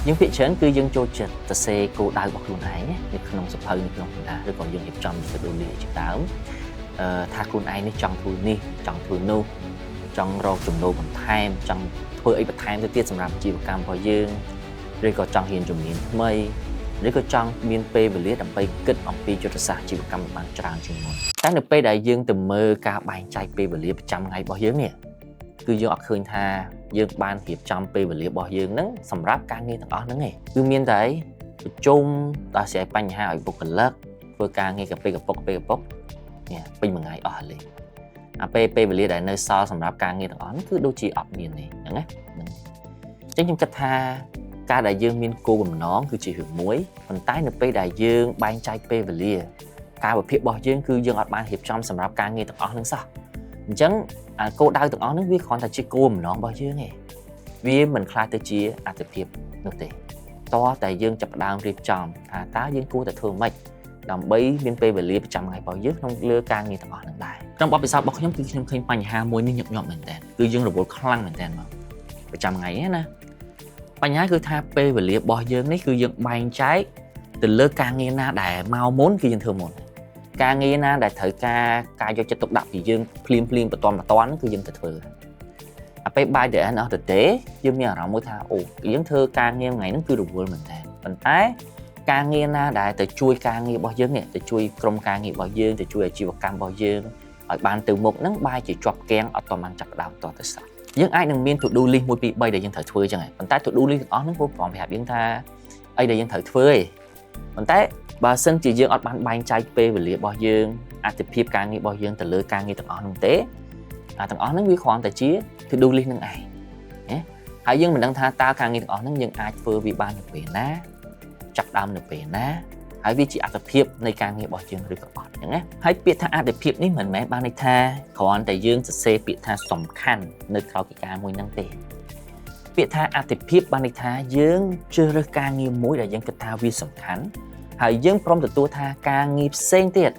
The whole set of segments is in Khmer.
យើងភាគច្រើនគឺយើងចូលចិត្តសរសេរគោលដៅរបស់ខ្លួនឯងនៅក្នុងសៀវភៅនៅក្នុងកណ្ដាលឬក៏យើងរៀបចំ to do list ជាដើមអឺថាខ្លួនឯងនេះចង់ធ្វើនេះចង់ធ្វើនោះចង់រកចំណូលបន្ថែមចង់ធ្វើអីបន្ថែមទៅទៀតសម្រាប់អាជីវកម្មរបស់យើងឬក៏ចង់រៀនជំនាញថ្មីឬក៏ចង់មានពេលវេលាដើម្បីគិតអំពីយុទ្ធសាស្ត្រអាជីវកម្មបានច្រើនជាងមុនតែនៅពេលដែលយើងទៅមើលការបែងចែកពេលវេលាប្រចាំថ្ងៃរបស់យើងនេះគឺយើងអត់ឃើញថាយើងបានរៀបចំពេលវេលារបស់យើងហ្នឹងសម្រាប់ការងារទាំងអស់ហ្នឹងឯងគឺមានតែប្រជុំដោះស្រាយបញ្ហាឲ្យបុគ្គលិកធ្វើការងារកាពេកពុកពេលពុកនេះពេញមួយថ្ងៃអស់ហើយអាពេលពេលវេលាដែលនៅសល់សម្រាប់ការងារទាំងអស់ហ្នឹងគឺដូចជាអត់មានទេហ្នឹងណាហ្នឹងអញ្ចឹងខ្ញុំគិតថាការដែលយើងមានគោលបំណងគឺជារឿងមួយប៉ុន្តែនៅពេលដែលយើងបែងចែកពេលវេលាការវិភាគរបស់យើងគឺយើងអត់បានរៀបចំសម្រាប់ការងារទាំងអស់ហ្នឹងសោះអញ្ចឹងអាគោលដៅទាំងអស់ហ្នឹងវាគ្រាន់តែជាគោលបំណងរបស់យើងឯងវាមិនក្លាយទៅជាអត្ថភាពនោះទេតោះតែយើងចាប់ផ្ដើមរៀបចំថាតើយើងគួរតែធ្វើម៉េចដើម្បីមានពេលវេលាប្រចាំថ្ងៃរបស់យើងក្នុងលើការងារទាំងអស់ហ្នឹងដែរក្នុងបទពិសោធន៍របស់ខ្ញុំគឺខ្ញុំឃើញបញ្ហាមួយនេះញឹកញាប់មែនតើគឺយើងរវល់ខ្លាំងមែនតើមកប្រចាំថ្ងៃហ្នឹងណាបញ្ហាគឺថាពេលវេលារបស់យើងនេះគឺយើងបែងចែកទៅលើការងារណាដែលមកមុនគឺយើងធ្វើមុនការងារណាដែលត្រូវការការយកចិត្តទុកដាក់ពីយើងភ្លាមភ្លាមបន្ទាន់បន្ទាន់គឺយើងទៅធ្វើអាពេល by the end of the day យើងមានអារម្មណ៍មួយថាអូយើងធ្វើការងារថ្ងៃហ្នឹងគឺរវល់មែនតើប៉ុន្តែការងារណាដែលទៅជួយការងាររបស់យើងនេះទៅជួយក្រុមការងាររបស់យើងទៅជួយអាជីវកម្មរបស់យើងឲ្យបានទៅមុខហ្នឹងបែរជាជាប់គាំងអត់ទាន់បានចាប់ផ្ដើមតទៅសោះយើងអាចនឹងមាន to do list 1 2 3ដែលយើងត្រូវធ្វើចឹងហើយប៉ុន្តែ to do list ទាំងអស់ហ្នឹងព្រោះប្រមប្រាប់យើងថាអីដែលយើងត្រូវធ្វើឯងប៉ុន្តែបើសិនជាយើងអត់បានបែងចែកពេលវេលារបស់យើងអត្ថភាពការងាររបស់យើងទៅលើការងារទាំងអស់ហ្នឹងទេអាទាំងអស់ហ្នឹងវាគ្រាន់តែជា to do list ហ្នឹងឯងណាហើយយើងមិនដឹងថាតើការងារទាំងអស់ហ្នឹងយើងអាចធ្វើវាបាននៅពេលណាចាប់ដើមនៅពេលណាហើយវាជាអត្ថភាពនៃការងាររបស់យើងឬក៏អត់អញ្ចឹងណាហើយពាក្យថាអត្ថភាពនេះមិនមែនបានន័យថាគ្រាន់តែយើងសរសេរពាក្យថាសំខាន់នៅក្រោយកិច្ចការមួយហ្នឹងទេពាក្យថាអត្ថភាពបានន័យថាយើងជ្រើសរើសការងារមួយដែលយើងគិតថាវាសំខាន់ហើយយើងព្រមទទួលថាការងារផ្សេងទៀត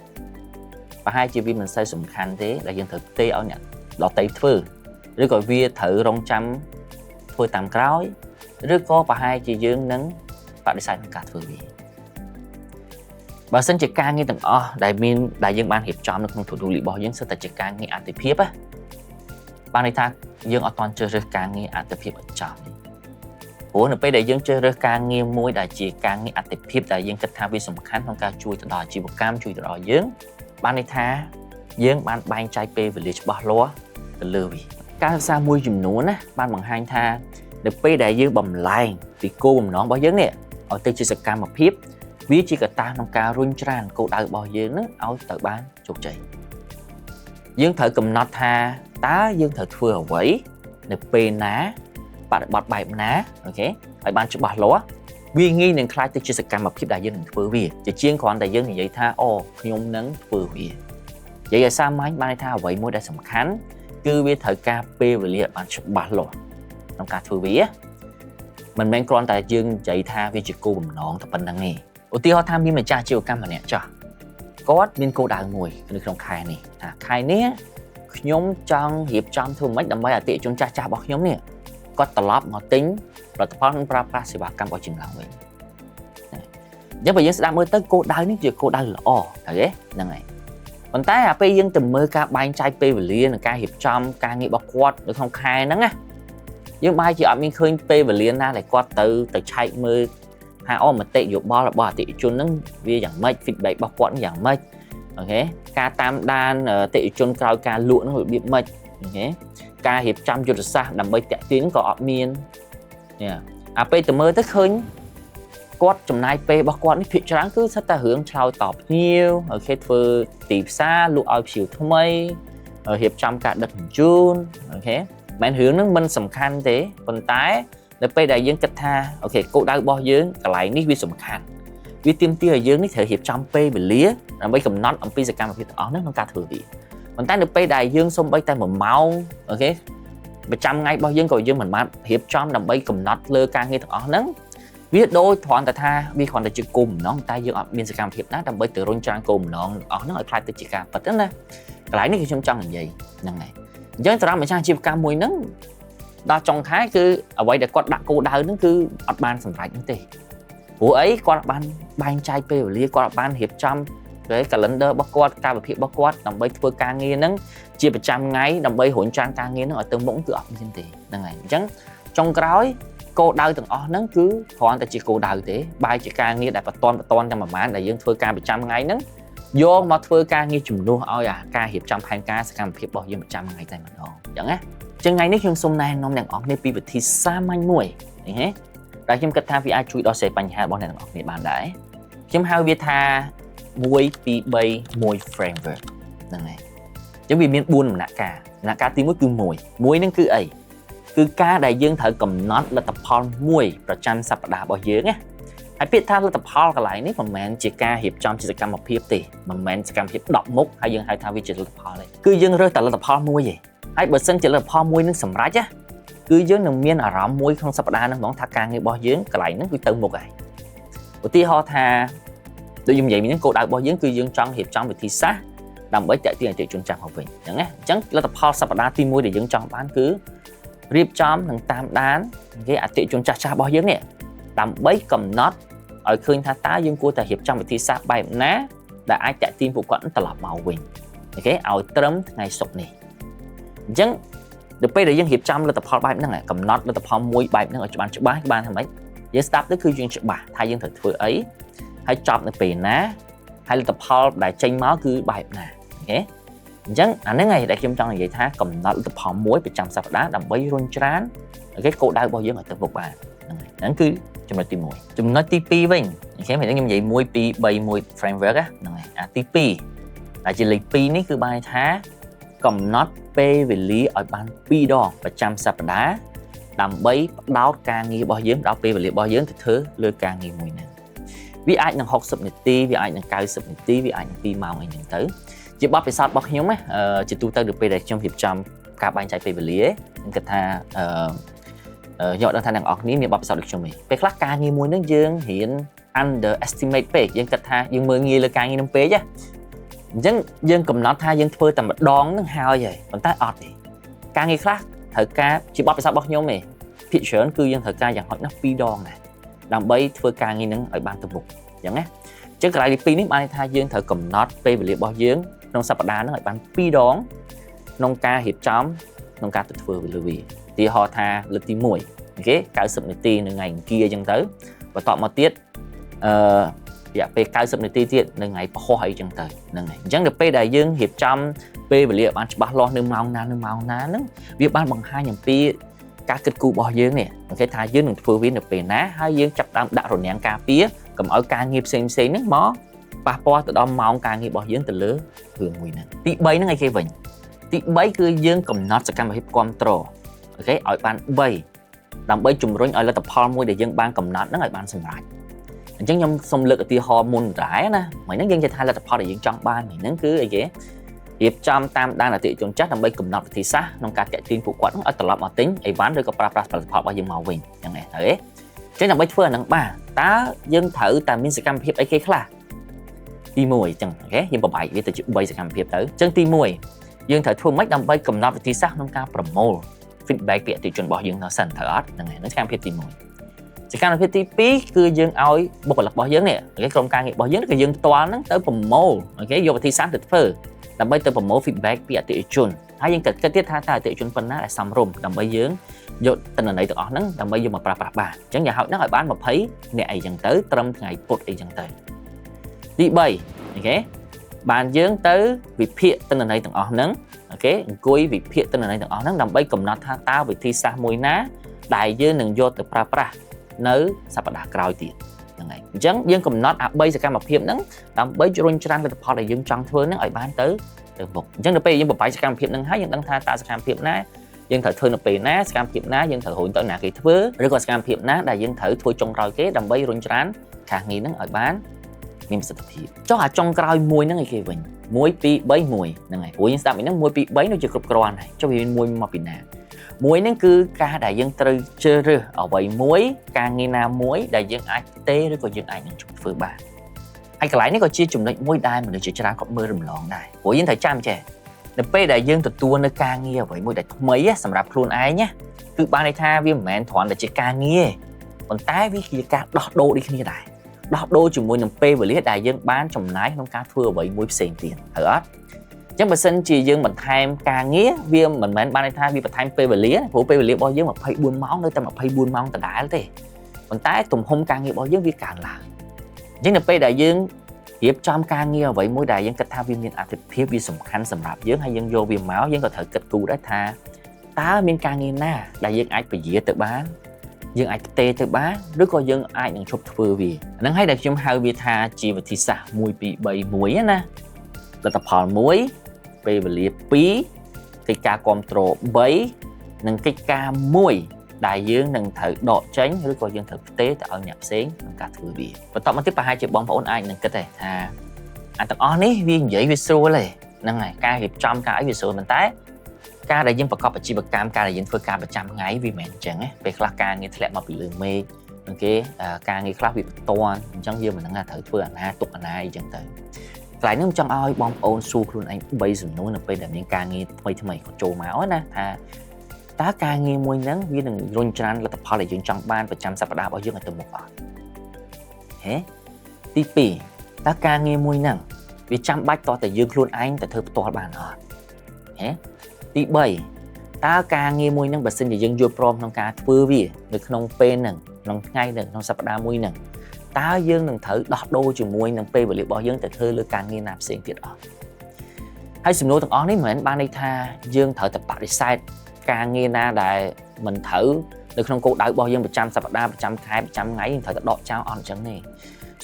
ប្រហែលជាវាមិនសូវសំខាន់ទេដែលយើងត្រូវទេឲ្យអ្នកដទៃធ្វើឬក៏វាត្រូវរងចាំធ្វើតាមក្រោយឬក៏ប្រហែលជាយើងនឹងបដិសេធក្នុងការធ្វើវាបើសិនជាការងារទាំងអស់ដែលមានដែលយើងបានរៀបចំនៅក្នុង to do list របស់យើងសុទ្ធតែជាការងារអត្ថភាពណាបានន័យថាយើងអត់ទាន់ជ្រើសរើសការងារអត្ថភាពឲ្យចំទេព្រោះនៅពេលដែលយើងជ្រើសរើសការងារមួយដែលជាការងារអត្ថភាពដែលយើងគិតថាវាសំខាន់ក្នុងការជួយទៅដល់អាជីវកម្មជួយទៅដល់យើងបានន័យថាយើងបានបែងចែកពេលវេលាច្បាស់លាស់ទៅលើវាការសិក្សាមួយចំនួនណាបានបង្ហាញថានៅពេលដែលយើងបំលែងពីគោលបំណងរបស់យើងនេះឲ្យទៅជាសកម្មភាពវាជាកត្តាក្នុងការរុញច្រានគោលដៅរបស់យើងនឹងឲ្យទៅបានជោគជ័យយើងត្រូវកំណត់ថាតើយើងត្រូវធ្វើអ្វីនៅពេលណាបរិបទបែបណាOK ឲ្យបានច្បាស់លាស់វាងាយនឹងក្លាយទៅជាសកម្មភាពដែលយើងនឹងធ្វើវាជាជាងគ្រាន់តែយើងនិយាយថាអូខ្ញុំនឹងធ្វើវានិយាយឲ្យសាមញ្ញបានន័យថាអ្វីមួយដែលសំខាន់គឺវាត្រូវការពេលវេលាឲ្យបានច្បាស់លាស់ក្នុងការធ្វើវាមិនមែនគ្រាន់តែយើងនិយាយថាវាជាគោលបំណងតែប៉ុណ្្នឹងទេឧទាហរណ៍ថាមានម្ចាស់អាជីវកម្មម្នាក់ចោះគាត់មានគោលដៅមួយនៅក្នុងខែនេះថាខែនេះខ្ញុំចង់រៀបចំធ្វើម៉េចដើម្បីអតិថិជនចាស់ចាស់របស់ខ្ញុំនេះគាត់ត្រឡប់មកទិញផលិតផលនិងប្រើប្រាស់សេវាកម្មរបស់យើងឡើងវិញអញ្ចឹងបើយើងស្ដាប់មើលទៅគោលដៅនេះជាគោលដៅល្អត្រូវទេហ្នឹងហើយប៉ុន្តែអាពេលយើងទៅមើលការបែងចែកពេលវេលានិងការរៀបចំការងាររបស់គាត់នៅក្នុងខែហ្នឹងណាយើងបែរជាអត់មានឃើញពេលវេលាណាដែលគាត់ទៅទៅឆែកមើលថាអូមតិយោបល់របស់អតិថិជនហ្នឹងវាយ៉ាងម៉េច feedback របស់គាត់យ៉ាងម៉េច OK ការតាមដានអតិថិជនក្រោយការលក់ហ្នឹងរបៀបម៉េច OK ការរៀបចំយុទ្ធសាស្ត្រដើម្បីតាក់ទាញក៏អត់មាននេះអាពេលទៅមើលទៅឃើញគាត់ចំណាយពេលរបស់គាត់នេះភាគច្រើនគឺសិតតែរឿងឆ្លើយតបភ្ញៀវ OK ធ្វើទីផ្សារលក់ឲ្យភ្ញៀវថ្មីរៀបចំការដឹកជញ្ជូន OK មិនរឿងហ្នឹងមិនសំខាន់ទេប៉ុន្តែនៅពេលដែលយើងគិតថាOK គោលដៅរបស់យើងកន្លែងនេះវាសំខាន់វាទាមទារឲ្យយើងនេះត្រូវរៀបចំពេលវេលាដើម្បីកំណត់អំពីសកម្មភាពទាំងអស់ហ្នឹងក្នុងការធ្វើវាប៉ុន្តែនៅពេលដែលយើងសំបីតែ1ម៉ោង OK ប្រចាំថ្ងៃរបស់យើងក៏យើងមិនបានរៀបចំដើម្បីកំណត់លើការងារទាំងអស់ហ្នឹងវាដូចគ្រាន់តែថាវាគ្រាន់តែជាគោលបំណងតែយើងអត់មានសកម្មភាពណាដើម្បីទៅរុញច្រានគោលបំណងអស់ហ្នឹងឲ្យក្លាយទៅជាការពិតណាកន្លែងនេះគឺខ្ញុំចង់និយាយហ្នឹងហើយអញ្ចឹងសម្រាប់ម្ចាស់អាជីវកម្មមួយហ្នឹង ដល់ចុងខែគឺអ្វីដែលគាត់ដាក់គោលដៅហ្នឹងគឺអត់បានសម្រេចនោះទេព្រោះអីគាត់បានបែងចែកពេលវេលាគាត់បានរៀបចំគេ calendar របស់គាត់កាលវិភាគរបស់គាត់ដើម្បីធ្វើការងារហ្នឹងជាប្រចាំថ្ងៃដើម្បីរុញច្រានការងារហ្នឹងឲ្យទៅមុខគឺអត់មានទេហ្នឹងហើយអញ្ចឹងចុងក្រោយគោលដៅទាំងអស់ហ្នឹងគឺគ្រាន់តែជាគោលដៅទេបែរជាការងារដែលបន្ទាន់តែប្រហែលដែលយើងធ្វើការប្រចាំថ្ងៃហ្នឹងយកមកធ្វើការងារជំនួសឲ្យអាការរៀបចំផែនការសកម្មភាពរបស់យើងប្រចាំថ្ងៃតែម្ដងអញ្ចឹងណាចឹងថ្ងៃនេះខ្ញុំសូមណែនាំអ្នកនរគ្នាពីវិធីសាមញ្ញមួយនេះហេដែលខ្ញុំគិតថាវាអាចជួយដោះស្រាយបញ្ហារបស់អ្នកទាំងអស់គ្នាបានដែរខ្ញុំហៅវាថា1 2 3 1 framework ហ្នឹងហើយអញ្ចឹងវាមាន4ដំណាក់កាលដំណាក់កាលទី1គឺ1 1ហ្នឹងគឺអីគឺការដែលយើងត្រូវកំណត់លទ្ធផលមួយប្រចាំសប្តាហ៍របស់យើងណាហើយពាក្យថាលទ្ធផលកន្លែងនេះមិនមែនជាការរៀបចំជាសកម្មភាពទេមិនមែនសកម្មភាព10មុខហើយយើងហៅថាវាជាលទ្ធផលទេគឺយើងរើសតែលទ្ធផលមួយទេហើយបើសិនជាលទ្ធផលមួយនឹងសម្រេចណាគឺយើងនឹងមានអារម្មណ៍មួយក្នុងសប្តាហ៍ហ្នឹងហ្មងថាការងាររបស់យើងកន្លែងហ្នឹងគឺទៅមុខហើយឧទាហរណ៍ថាដូចខ្ញុំនិយាយមិញហ្នឹងគោលដៅរបស់យើងគឺយើងចង់រៀបចំវិធីសាស្ត្រដើម្បីទាក់ទាញអតិថិជនចាស់មកវិញអញ្ចឹងណាអញ្ចឹងលទ្ធផលសប្តាហ៍ទី1ដែលយើងចង់បានគឺរៀបចំនិងតាមដានគេអតិថិជនចាស់ៗរបស់យើងនេះដើម្បីកំណត់ឲ្យឃើញថាតើយើងគួរតែរៀបចំវិធីសាស្ត្របែបណាដែលអាចទាក់ទាញពួកគាត់ត្រឡប់មកវិញអូខេឲ្យត្រឹមថ្ងៃសុក្រនេះអញ្ចឹងដល់ពេលដែលយើងរៀបចំលទ្ធផលបែបហ្នឹងកំណត់លទ្ធផលមួយបែបហ្នឹងឲ្យច្បាស់បានថាម៉េចយើងស្ដាប់ទៅគឺយើងច្បាស់ថាយើងត្រូវធ្វើអីហើយចប់នៅពេលណាហើយលទ្ធផលដែលចេញមកគឺបែបណាអូខេអញ្ចឹងអាហ្នឹងឯងដែលខ្ញុំចង់និយាយថាកំណត់លទ្ធផលមួយប្រចាំសប្តាហ៍ដើម្បីរុញច្រានអូខេគោលដៅរបស់យើងឲ្យទៅមុខបានហ្នឹងហើយហ្នឹងគឺចំណុចទី1ចំណុចទី2វិញអូខេមិនខ្ញុំនិយាយ1 2 3 1 framework ហ្នឹងហើយអាទី2ដែលជាលេខ2នេះគឺបានថាកំណត់ពេលវេលាឲ្យបាន2ដងប្រចាំសប្តាហ៍ដើម្បីផ្ដោតការងាររបស់យើងដល់ពេលវេលារបស់យើងទៅធ្វើលើការងារមួយហ្នឹងវាអាចនឹង60នាទីវាអាចនឹង90នាទីវាអាចនឹង2ម៉ោងអីចឹងទៅជាបទពិសោធន៍របស់ខ្ញុំណាជាទូទៅដល់ពេលដែលខ្ញុំរៀបចំការបែងចែកពេលវេលាខ្ញុំគិតថាខ្ញុំអត់ដឹងថាអ្នកនរគ្នាមានបទពិសោធន៍ដូចខ្ញុំទេពេលខ្លះការងារមួយហ្នឹងយើងរៀន underestimate ពេកយើងគិតថាយើងមើលងាយលើការងារហ្នឹងពេកណាអញ្ចឹងយើងកំណត់ថាយើងធ្វើតែម្ដងហ្នឹងហើយហើយប៉ុន្តែអត់ទេការងារខ្លះត្រូវការជាបទពិសោធន៍របស់ខ្ញុំទេភាគច្រើនគឺយើងត្រូវការយ៉ាងហោចណាស់2ដងដែរដើម្បីធ្វើការងារហ្នឹងឲ្យបានទៅមុខអញ្ចឹងណាអញ្ចឹងកន្លែងទី2នេះបានន័យថាយើងត្រូវកំណត់ពេលវេលារបស់យើងក្នុងសប្តាហ៍ហ្នឹងឲ្យបាន2ដងក្នុងការរៀបចំក្នុងការទៅធ្វើវាលើវាឧទាហរណ៍ថាលើកទី1អូខេ90នាទីនៅថ្ងៃអង្គារអញ្ចឹងទៅបន្ទាប់មកទៀតរយៈពេល90នាទីទៀតនៅថ្ងៃពហុអីចឹងទៅហ្នឹងហើយអញ្ចឹងដល់ពេលដែលយើងរៀបចំពេលវេលាបានច្បាស់លាស់នៅម៉ោងណានៅម៉ោងណាហ្នឹងវាបានបង្ហាញអំពីការគិតគូររបស់យើងនេះអូខេថាយើងនឹងធ្វើវានៅពេលណាហើយយើងចាប់ដើមដាក់រនាំងការពារកុំឲ្យការងារផ្សេងៗហ្នឹងមកប៉ះពាល់ទៅដល់ម៉ោងការងាររបស់យើងទៅលើរឿងមួយហ្នឹងទី3ហ្នឹងអីគេវិញទី3គឺយើងកំណត់សកម្មភាពគ្រប់គ្រងអូខេឲ្យបាន3ដើម្បីជំរុញឲ្យលទ្ធផលមួយដែលយើងបានកំណត់ហ្នឹងឲ្យបានសម្រេចអញ្ចឹងខ្ញុំសូមលើកឧទាហរណ៍មុនដែរណាមិញហ្នឹងយើងនិយាយថាលទ្ធផលដែលយើងចង់បានមិញហ្នឹងគឺអីគេរៀបចំតាមដានអតិថិជនចាស់ដើម្បីកំណត់វិធីសាស្ត្រក្នុងការទាក់ទាញពួកគាត់ហ្នឹងឲ្យត្រឡប់មកទិញអីវ៉ាន់ឬក៏ប្រើប្រាស់ផលិតផលរបស់យើងមកវិញអញ្ចឹងហ៎ត្រូវទេអញ្ចឹងដើម្បីធ្វើអាហ្នឹងបានតើយើងត្រូវតែមានសកម្មភាពអីគេខ្លះទី1អញ្ចឹងអូខេយើងបំបែកវាទៅជា3សកម្មភាពទៅអញ្ចឹងទី1យើងត្រូវធ្វើម៉េចដើម្បីកំណត់វិធីសាស្ត្រក្នុងការប្រមូល feedback ពីអតិថិជនរបស់យើងទៅសិនត្រូវអត់ហ្នឹងហើយហ្នឹងសកម្មភាពទី1សកម្មភាពទី2គឺយើងឲ្យបុគ្គលិករបស់យើងនេះអូខេក្រុមការងាររបស់យើងគឺយើងផ្ទាល់ហ្នឹងទៅប្រមូលអូខេយកវិធីសាស្ត្រទៅធ្វើដើម្បីទៅប្រមូល feedback ពីអតិថិជនហើយយើងគិតទៀតថាតើអតិថិជនប៉ុណ្ណាដែលសមរម្យដើម្បីយើងយកទិន្នន័យទាំងអស់ហ្នឹងដើម្បីយកមកប្រើប្រាស់បានអញ្ចឹងយ៉ាងហោចណាស់ឲ្យបាន20អ្នកអីចឹងទៅត្រឹមថ្ងៃពុធអីចឹងទៅទី3អូខេបានយើងទៅវិភាគទិន្នន័យទាំងអស់ហ្នឹងអូខេអង្គុយវិភាគទិន្នន័យទាំងអស់ហ្នឹងដើម្បីកំណត់ថាតើវិធីសាស្ត្រមួយណាដែលយើងនឹងយកទៅប្រើប្រាស់នៅសប្តាហ៍ក្រោយទៀតហ្នឹងហើយអញ្ចឹងយើងកំណត់អា3សកម្មភាពហ្នឹងដើម្បីរុញច្រានលទ្ធផលដែលយើងចង់ធ្វើហ្នឹងឲ្យបានទៅមុខអញ្ចឹងដល់ពេលយើងបំបែកសកម្មភាពហ្នឹងហើយយើងដឹងថាតើសកម្មភាពណាយើងត្រូវធ្វើនៅពេលណាសកម្មភាពណាយើងត្រូវរុញទៅណាគេធ្វើឬក៏សកម្មភាពណាដែលយើងត្រូវធ្វើចុងក្រោយគេដើម្បីរុញច្រានការងារហ្នឹងឲ្យបានមានប្រសិទ្ធភាពចុះអាចុងក្រោយមួយហ្នឹងឯគេវិញ1 2 3 1ហ្នឹងហើយព្រោះយើងស្ដាប់ពីហ្នឹង1 2 3នោះជាគ្រប់គ្រាន់ហើយចុះវាមានមួយមកពីណាមួយហ្នឹងគឺការដែលយើងត្រូវជ្រើសរើសអ្វីមួយការងារណាមួយដែលយើងអាចទេឬក៏យើងអាចនឹងធ្វើបានហើយកន្លែងនេះក៏ជាចំណុចមួយដែលមនុស្សជាច្រើនគាត់មើលរំលងដែរព្រោះយើងត្រូវចាំចេះ នៅពេលដែលយើងទទួលនៅការងារអ្វីមួយដែលថ្មីសម្រាប់ខ្លួនឯងណាគឺបានន័យថាវាមិនមែនគ្រាន់តែជាការងារទេប៉ុន្តែវាជាការដោះដូរដូចគ្នាដែរដោះដូរជាមួយនឹងពេលវេលាដែលយើងបានចំណាយក្នុងការធ្វើអ្វីមួយផ្សេងទៀតត្រូវអត់អញ្ចឹងបើសិនជាយើងបន្ថែមការងារវាមិនមែនបានន័យថាវាបន្ថែមពេលវេលាព្រោះពេលវេលារបស់យើង24ម៉ោងនៅតែ24ម៉ោងដដែលទេប៉ុន្តែទំហំការងាររបស់យើងវាកើនឡើងអញ្ចឹងនៅពេលដែលយើងរៀបចំការងារអ្វីមួយដែលយើងគិតថាវាមានអត្ថិភាពវាសំខាន់សម្រាប់យើងហើយយើងយកវាមកយើងក៏ត្រូវគិតគូរដែរថាតើមានការងារណាដែលយើងអាចពជាទៅបានយើងអាចផ្ទេរទៅបានឬក៏យើងអាចនឹងឈប់ធ្វើវាហ្នឹងហើយដែលខ្ញុំហៅវាថាជាវិធីសាស្ត្រ1 2 3 1ណាលទ្ធផល1ពេលវេលា2កិច្ចការគ្រប់គ្រង3និងកិច្ចការ1ដែលយើងនឹងត្រូវដកចេញឬក៏យើងត្រូវផ្ទេរទៅឲ្យអ្នកផ្សេងក្នុងការធ្វើវាបន្តមកទៀតប្រហែលជាបងប្អូនអាចនឹងគិតដែរថាអាទាំងអស់នេះវានិយាយវាស្រួលទេហ្នឹងហើយការរៀបចំការអីវាស្រួលប៉ុន្តែការដែលយើងប្រកបអាជីវកម្មការដែលយើងធ្វើការប្រចាំថ្ងៃវាមិនមែនអញ្ចឹងទេពេលខ្លះការងារធ្លាក់មកពីលើមេឃហ្នឹងគេការងារខ្លះវាបន្ទាន់អញ្ចឹងយើងមិនដឹងថាត្រូវធ្វើអាណាទុកអាណាអីចឹងទៅកន្លែងនេះខ្ញុំចង់ឲ្យបងប្អូនសួរខ្លួនឯង3សំណួរនៅពេលដែលមានការងារថ្មីថ្មីគាត់ចូលមកណាថាតើការងារមួយហ្នឹងវានឹងរុញច្រានលទ្ធផលដែលយើងចង់បានប្រចាំសប្តាហ៍របស់យើងឲ្យទៅមុខអត់ហេទី2តើការងារមួយហ្នឹងវាចាំបាច់តោះតែយើងខ្លួនឯងទៅធ្វើផ្ទាល់បានអត់ហេទី3តើការងារមួយហ្នឹងបើសិនជាយើងយល់ព្រមក្នុងការធ្វើវានៅក្នុងពេលហ្នឹងក្នុងថ្ងៃហ្នឹងក្នុងសប្តាហ៍មួយហ្នឹងតើយើងនឹងត្រូវដោះដូរជាមួយនឹងពេលវេលារបស់យើងទៅធ្វើលើការងារណាផ្សេងទៀតអត់ហើយសំណួរទាំងអស់នេះមិនមែនបានន័យថាយើងត្រូវតែបដិសេធការងារណាដែលមិនត្រូវនៅក្នុងគោលដៅរបស់យើងប្រចាំសប្តាហ៍ប្រចាំខែប្រចាំថ្ងៃយើងត្រូវតែដកចោលអត់អញ្ចឹងទេ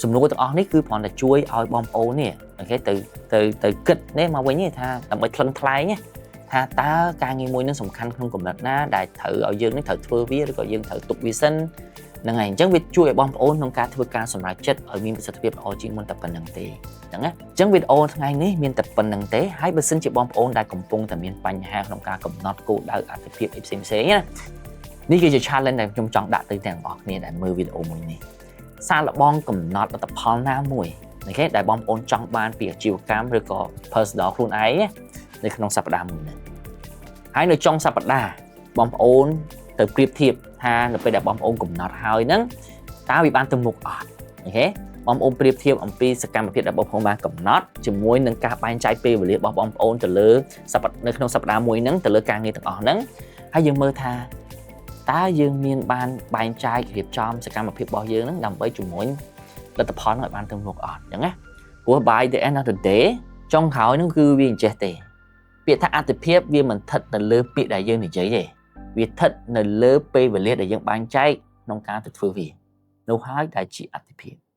សំណួរទាំងអស់នេះគឺគ្រាន់តែជួយឲ្យបងប្អូននេះអូខេទៅទៅទៅគិតនេះមកវិញទេថាដើម្បីថ្លឹងថ្លែងថាតើការងារមួយនឹងសំខាន់ក្នុងកម្រិតណាដែលត្រូវឲ្យយើងនេះត្រូវធ្វើវាឬក៏យើងត្រូវទុកវាសិនហ្នឹងហើយអញ្ចឹងវាជួយឲ្យបងប្អូនក្នុងការធ្វើការសម្រេចចិត្តឲ្យមានប្រសិទ្ធភាពល្អជាងមុនតែប៉ុណ្្នឹងទេអញ្ចឹងណាអញ្ចឹងវីដេអូថ្ងៃនេះមានតែប៉ុណ្្នឹងទេហើយបើសិនជាបងប្អូនដែលកំពុងតែមានបញ្ហាក្នុងការកំណត់គោលដៅអត្ថិភាពអីផ្សេងៗណានេះគឺជា challenge ដែលខ្ញុំចង់ដាក់ទៅទាំងអស់គ្នាដែលមើលវីដេអូមួយនេះសាកល្បងកំណត់លទ្ធផលណាមួយអូខេដែលបងប្អូនចង់បានពីអាជីវកម្មឬក៏ personal ខ្លួនឯងនៅក្នុងសប្តាហ៍មួយនេះហើយនៅចុងសប្តាហ៍បងប្អូនទៅប្រៀបធៀបថានៅពេលដែលបងប្អូនកំណត់ហើយហ្នឹងតើវាបានទៅមុខអត់អូខេបងប្អូនប្រៀបធៀបអំពីសកម្មភាពដែលបងប្អូនបានកំណត់ជាមួយនឹងការបែងចែកពេលវេលារបស់បងប្អូនទៅលើសប្តាហ៍នៅក្នុងសប្តាហ៍មួយហ្នឹងទៅលើការងារទាំងអស់ហ្នឹងហើយយើងមើលថាតើយើងមានបានបែងចែករៀបចំសកម្មភាពរបស់យើងហ្នឹងដើម្បីជំរុញលទ្ធផលហ្នឹងឲ្យបានទៅមុខអត់អញ្ចឹងណាព្រោះ by the end of the day ចុងក្រោយហ្នឹងគឺវាអញ្ចេះទេពាក្យថាអត្ថិភាពវាមិនស្ថិតនៅលើពាក្យដែលយើងនិយាយទេវាស្ថិតនៅលើពេលវេលាដែលយើងបែងចែកក្នុងការទៅធ្វើវានោះហើយដែលជាអត្ថិភាព។